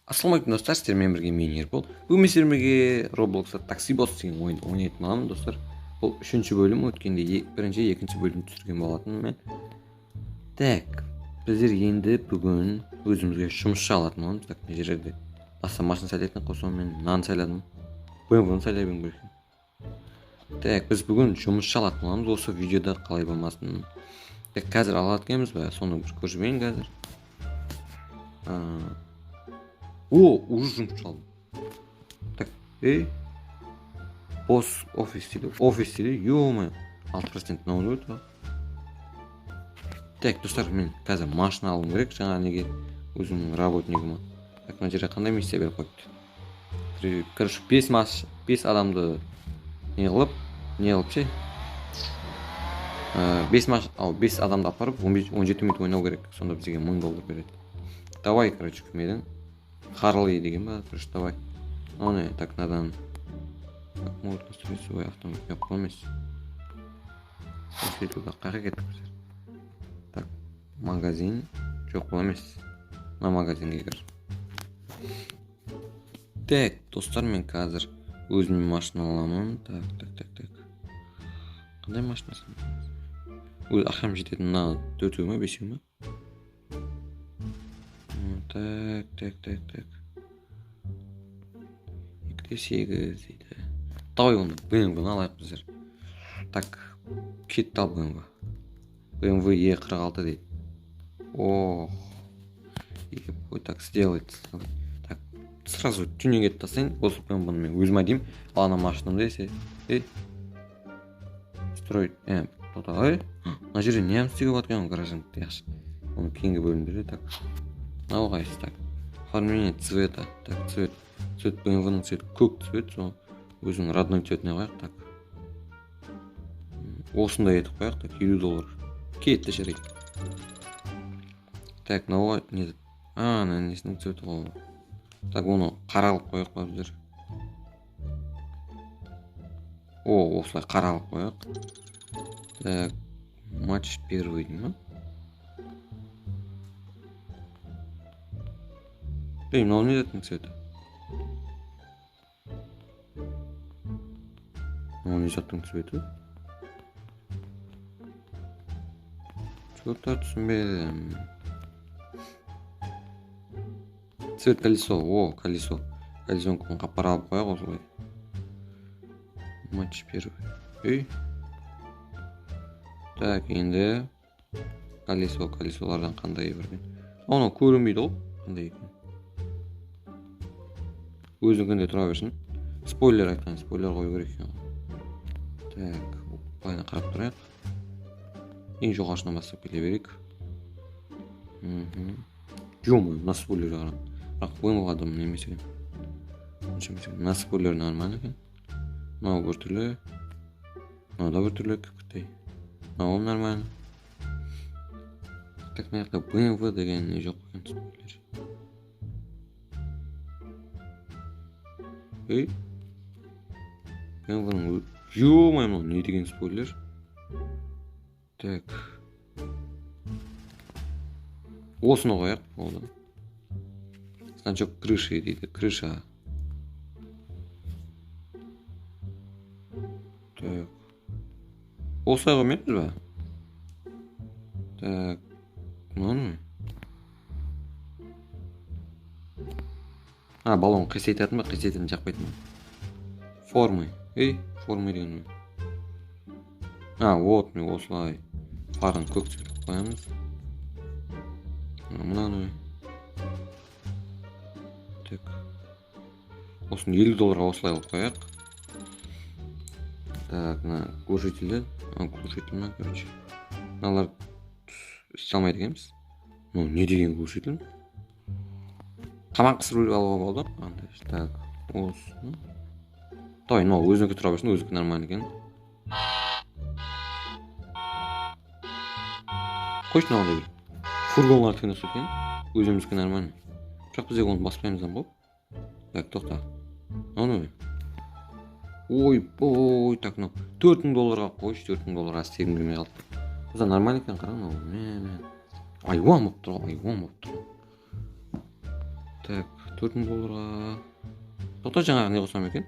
Ассалаумағалейкум достар, сіздермен бірге мен Ербол. Бүгін мен сіздермен бірге Roblox'та Taxi Boss деген ойынды ойнайтын боламын достар. Бұл үшінші бөлім, өткенде бірінші, екінші бөлім түсірген болатынмын мен. Так, біздер енді бүгін өзімізге жұмысшы алатын боламыз. Так, мына жерде аса машина сайлайтын қосамын мен, мынаны сайладым. BMW-ны сайлай беруім керек. Так, біз бүгін жұмысшы алатын боламыз осы видеода қалай болмасын. Так, қазір алады екенбіз бе? Соны бір көріп жіберейін қазір. О, уже жұмысшы алдым. Так, ей. Босс офис дейді. Офис дейді. Ё-моё. 6% мынау өтті. Так, достар, мен қазір машина алуым керек жаңа неге өзімнің работнигіме. Так, мына жерде қандай миссия беріп қойыпты? Короче, 5 адамды не қылып, не қылып ше? 5 маш, ау, 5 адамды апарып, 17 минут ойнау керек. Сонда бізге мың доллар береді. Давай, короче, кім едің? Харли деген ба? Короче, давай. Оны, так, надан. Так, можно строить свой автомобиль. Жоқ, бұл емес. Пошли туда. Қайда кеттік біздер? Так, магазин. Жоқ, бұл емес. Мына магазинге кір. Так, достар, мен қазір өзіме машина аламын. Так, так, так, так. Қандай машина алсам? Өз ақшам жететін мына төртеу ма, бесеу ма? Так, так, так, так. Екі де сегіз дейді. Давай онда BMW-ны алайық біздер. Так, кетті ал BMW. BMW E қырық алты дейді. Ох. Ой, так, сделать. Так, сразу тюнинг етіп тастайын. Осы BMW-ны мен өзім айдаймын. Ал ана машинамды десе. Ей. Строить. Тоқта, ей. Мына жерде не істеуге болады екен гаражын? Жақсы. Оны кейінгі бөлімдерде, так. Мынау қайсысы? Так. Оформление цвета. Так, цвет. Цвет BMW-ның цветі көк цвет, сол өзінің родной цветіне қояйық. Так. Осындай етіп қояйық. Так, елу доллар. Кетті, жарайды. Так, мынау не? А, ана несінің цветі ғой. Так, оны қара қылып қояйық па біздер? О, осылай қара қылып қояйық. Так, матч первый дейді ма? Ей, мынау не заттың цветі? Мынау не заттың цветі? Чё-то түсінбедім. Цвет колесо. О, колесо. Колесоны қап-қара алып қояйық осылай. Матч первый. Ей. Так, енді колесо, колесолардан қандай бар екен? Анау көрінбейді ғой, қандай екен. Өзінікінде тұра берсін. Спойлер айтқан, спойлер қою керек екен ғой. Так, былайына қарап тұрайық. Ең жоғарысынан бастап келе берейік. Ё-моё, мына спойлерге қарап. Бірақ BMW-ға дым емес екен. Онша емес екен. Мына спойлер нормально екен. Мынау біртүрлі. Мынау да біртүрлі, кіпкітей. Мынау нормально. Так, мына жақта BMW деген не жоқ екен спойлер. Ей. BMW-ның ё-моё, мынау не деген спойлер? Так. Осыны қояйық, болды. Значок крыши дейді, крыша. Так. Осылай қоймаймыз ба? Так. Мынау не? А, баллон қисайтатын ба, қисайтатын жақпайтын ба? Формы. Ей, формы деген не? А, вот, міне осылай. Фарын көк цвет қылып қоямыз. Мынаны. Так. Осыны елу долларға осылай қылып қояйық. Так, мына глушительді. А, глушитель ма, короче. Мыналар істей алмайды екенбіз. Мынау не деген глушитель? Тамақ қысып алуға болады. Андай, так, осыны. Давай, мынау өзінікі тұра берсін, өзінікі нормально екен. Қойшы мынау бір. Фургонлар тігін ұқсайды екен. Өзіміздікі нормально. Бірақ біз оны баспаймыз ғой. Так, тоқта. Мынау не? Ой, бой, так, мынау төрт мың долларға қойшы, төрт мың долларға істегім келмей қалды. Қыздар нормально екен, қара мынау. Мә, мә. Айуан болып тұр ғой, айуан болып тұр. Так, 4000 долларға. Тоқта, жаңағы не қосам екен?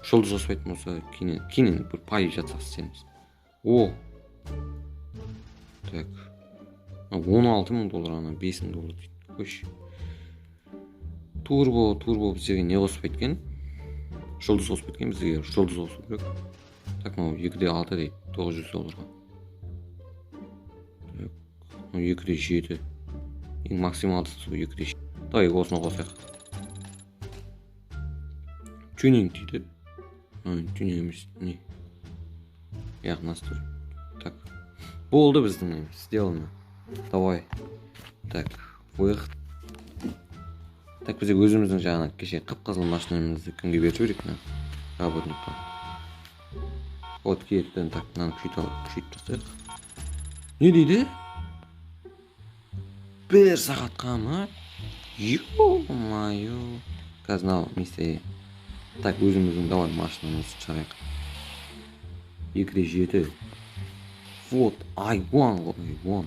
Жұлдыз қоспайтын болса, кейіннен бір пай жатсақ істейміз. О! Так. 16000 доллар, ана 5000 доллар дейді. Қойшы. Турбо бізге не қоспайды екен? Жұлдыз қоспайды екен, бізге жұлдыз қосу керек. Так, мынау 2.6 дейді, 900 долларға. Так, мынау 2.7. Ең максималдысы сол 2.7. Давай осыны қосайық. Тюнинг дейді. Тюнинг емес, не? Яғни настрой. Так. Болды біздің неміз, сделано. Давай. Так, выход. Так, біз өзіміздің жаңағы кеше қып-қызыл машинамызды кімге беріп жіберейік мына работникқа. Вот кетті, так, мынаны күшейтіп тастайық. Не дейді? 1 сағатқа ма? Ё-моё. Қазір мынау миссия. Так, өзіміздің давай машинамызды шығарайық. 2.7. Вот, айван ғой, айван.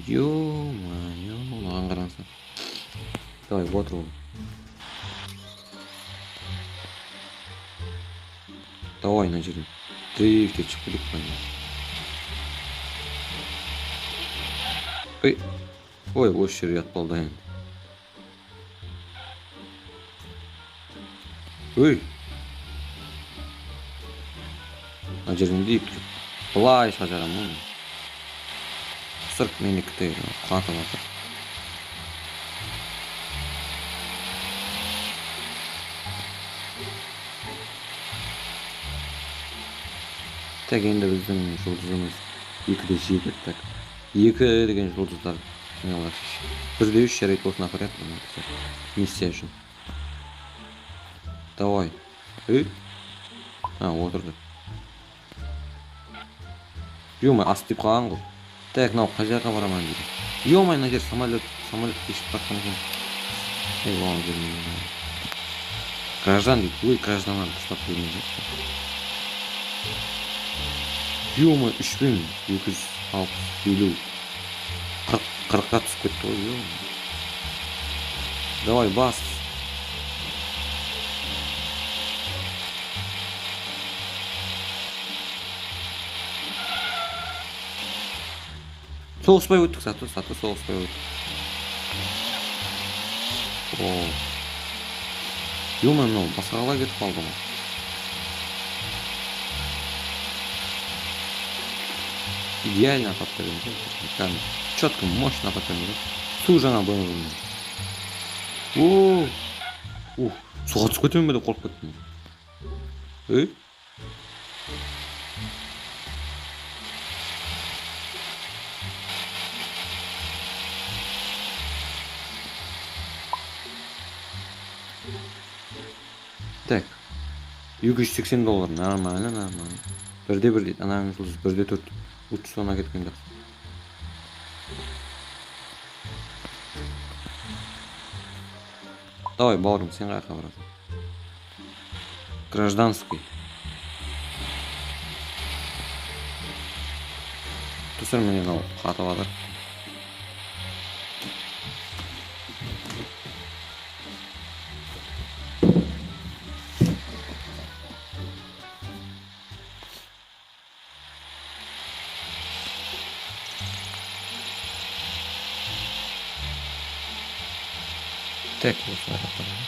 Ё-моё, мынаған қараңыздар. Давай, вот ол. Давай, мына жерден дрифтке шығып кетейік қой. Ой, ой, осы жер ұят болды енді. Ой. Мына жерден дрифт. Былай шыға жағамын ғой. Сырт менікі қатып жатыр. Так, енді біздің жұлдызымыз 2.7. Так, 2 деген жұлдыздар не алар? 1.3 жарайды, осыны апарайық миссия үшін. Давай. Ей. А, отырды. Ё-моё, асты тиіп қалған ғой. Так, мынау қай жаққа барамын дейді. Ё-моё, мына жер самолет кешіп жатқан екен. Ей, оған жеріне. Граждан дейді. Ой, гражданнан ұстап келген жоқ. Ё-моё, 3260, 50, 40-қа түсіп кетті ғой, ё-моё. Давай, бас. Соғыспай өттік, сату, соғыспай өттік. О. Ё-моё, мынау басқа қалай кетіп қалды ғой. Идеально апарып берген, кәдімгі четко, мощно апарып берген. Су жаңа BMW. О! Ух, суға түсіп кетемін бе деп қорқып кеттім. Ей? Так. 280 доллар, нормально, нормально. 1.1 дейді, ананың жұлдыз 1.4. Лучше соны кеткен жақсы. Давай, бауырым, сен қаяққа барасың? Гражданский. Достар, міне мынау қатып жатыр. Так, осылай апарамыз.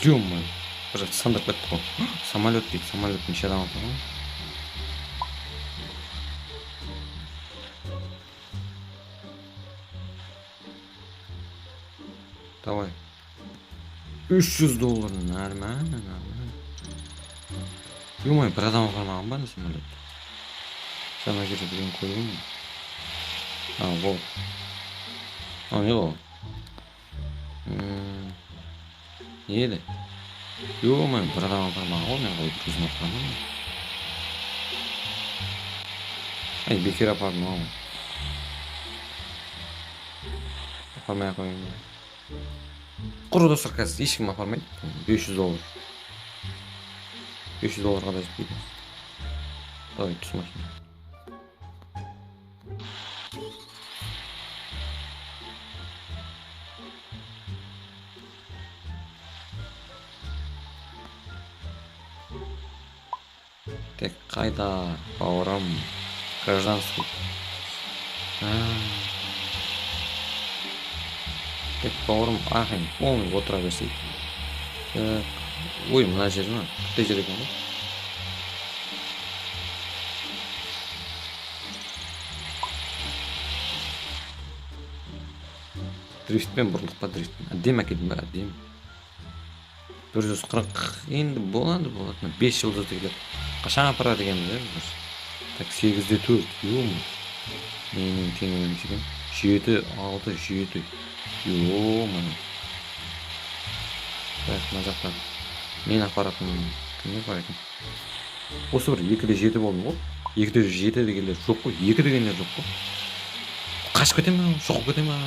Ё-моё, бір сындырып кетті ғой. Самолет дейді, самолет неше адам отыр ғой? Давай. 300 доллар, нормально, нормально. Ё-моё, бір адам отырмаған ба самолет? Жаңа жерде біреуін көрдім. А, вот. А, не ол? Не еді? Ё-моё, бір адам апармаған ғой, мен қалай бір өзім апарамын. Ай, бекер апардым ау. Апармай ақ қояйын. Құр достар, қазір ешкім апармайды. 500 доллар. 500 долларға да жетпейді. Давай, түс машина. Так, қайда, бауырым? Гражданский. Так, бауырым, ағайын, полный отыра берсей. Так, ой, мына жер ма? Қандай жер екен ғой? Дрифтпен бұрылдық па, дрифтпен? Әдемі әкелдің ба, әдемі. 140, енді болады, болады. 5 жұлдыз дегендер. Қашан апарады екенбіз, ә, біз? Так, сегізде төрт, ё-моё. Менің тең емес екен. 7, 6, 7. Ё-моё. Так, мына жақта мен апаратын кімдер бар екен? Осы бір екіде жеті болдым ғой. Екіде жеті дегендер жоқ қой, екі дегендер жоқ қой. Қашып кете ма, соғып кете ма?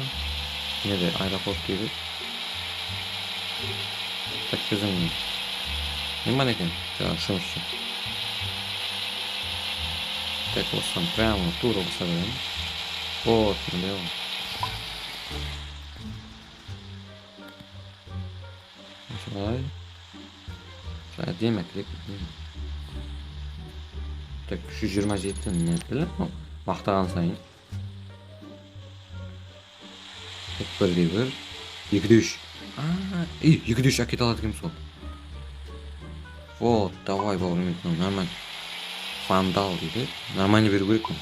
Неде аэропорт дейді. Так, біздің не бар екен? Жаңағы жұмысшы. Так, осыдан прямо тура баса беремін. Вот, міне ол. Осылай. Осылай әдемі әкеледі, әдемі. Так, 127 не білемін, мақтаған сайын. Так, бірде бір, екіде үш. А, ей, екіде үш әкете алады екенбіз ғой. Вот, давай, бауырым, мынау нормально. Вандал дейді. Нормально беру керек қой.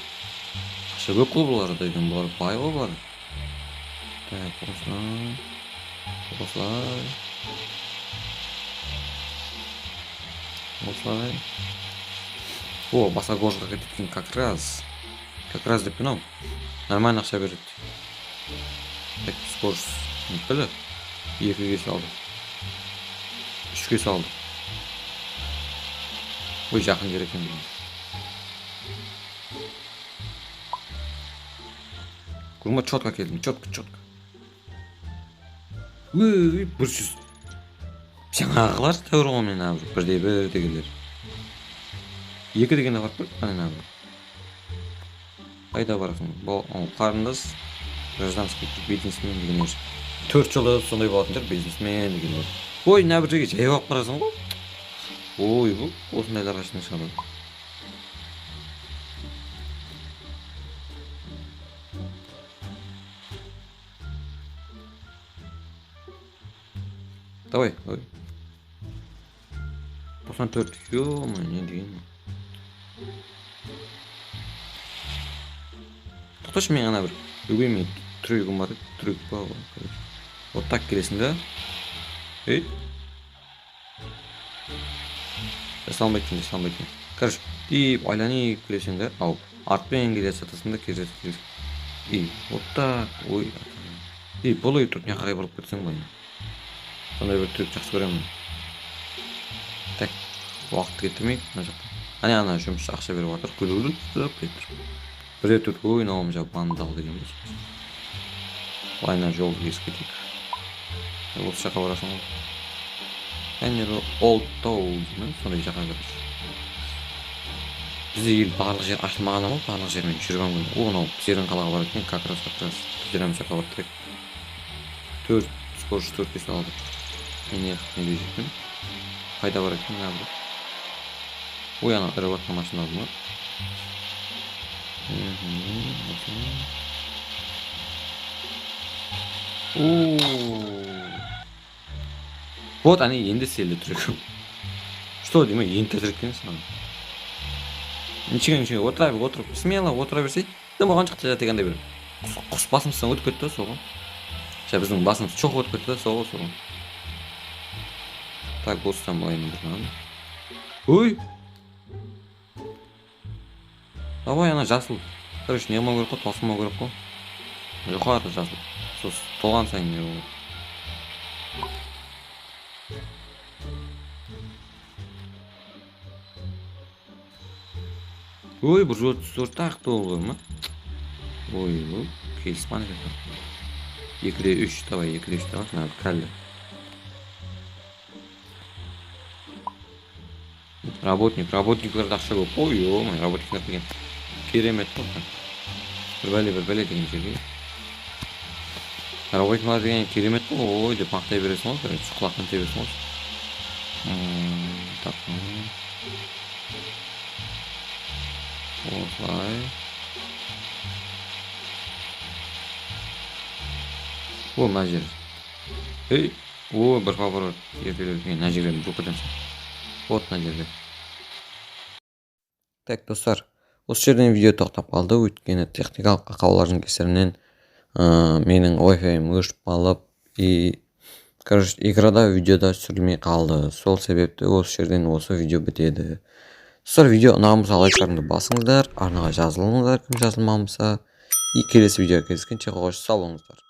Ақша көп қой бұларда деген, бұлар бай ғой бұлар. Так, осылай. Осылай. Осылай. О, басқа городқа кететін как раз. Как раз деп мынау. Нормально ақша береді. Так, скорость не білі. 2-ге салды. 3-ге салды. Ой, жақын жер екен бұл. Көрме, четко келдім, четко, четко. Өй, бір жүз. Жаңағылар тәуір ғой мен ана бір, бірде бір дегендер. Екі дегенде барып көрдік ана бір. Қайда барасың? Қарындас, гражданский бизнесмен деген нәрсе. 4 жылда сондай болатын шығар, бизнесмен деген бар. Ой, мына бір жерге жай барып барасың ғой. Ой, бұл осындайларға шын шығады. Давай, ой. 94, ё-моё, не деген. Тоқташы, мен ана бір өгей мен трюгім бар еді, трюк па ол, короче. Вот так келесің да. Ей. Жасалынбайды екен, жасалынбайды екен. Короче, деп айланып келесің да, ау, артпен келе жатасың да, келе жатасың. И вот так, ой, и былай тұрып мына қарай бұрылып кетсең былай. Сондай бір трюк жақсы көремін. Так, уақытты кетірмейік мына жақта. Әне ана жұмысшы ақша беріп жатыр, күліп кетіп тұр. Бір рет өтіп, ой, мынау жаңа вандал деген ба? Былай мына жолды кесіп кетейік. Осы жаққа барасың ғой. Әне Олд Тау деймін, сондай жаққа короче. Бізде ел барлық жер ашылмаған ғой, барлық жермен жүрген күні. О, мынау біздердің қалаға барады екен, как раз, как раз біздер ана жаққа барып тұрайық. 4, скорость 4-ке салды. Мен не деп жеттім? Қайда бар екен мына бір? Ой, ана ірі батқан машина бар ма? О! Вот, әне енді селді трюк. Что деймін, енді тірек екен саған. Ничего, ничего, отыра бер, отырып, смело отыра берсей, дым болған жоқ дегендей бір. Құс басымыздан өтіп кетті сол ғой. Ща біздің басымыз чоқ өтіп кетті сол ғой, сол ғой. Так, осыдан былай бұрын. Ой! Давай, ана жасыл. Короче, не қылмау керек қой, тосылмау керек қой. Жоғары жасыл. Сос толған сайын не болады. Ой, 134 ақ толды ма? Ой, бұл келіспан екен. 2-де 3, давай, 2-де 3, давай, мына кәлі. Работник, работниклерде ақша көп. Ой, ой, работниктер деген керемет қой. Бір бәле, бір бәле деген жерге. Работниклар деген керемет қой, ой деп мақтай бересің ғой, короче, құлақтан тебесің ғой. Так. Осылай. О, мына жер. Ей, о, бір поворот ертелеу екен. Мына жерден бұрып кетеміз. Вот мына жерде. Так, достар, осы жерден видео тоқтап қалды, өйткені техникалық ақаулардың кесірінен менің Wi-Fi-ім өшіп қалып, и, короче, играда видеода түсірілмей қалды. Сол себепті осы жерден осы видео бітеді. Достар, видео ұнаған болса лайктарыңды басыңыздар, арнаға жазылыңыздар, кім жазылмаған болса. И келесі видеоға кездескенше қош сау болыңыздар.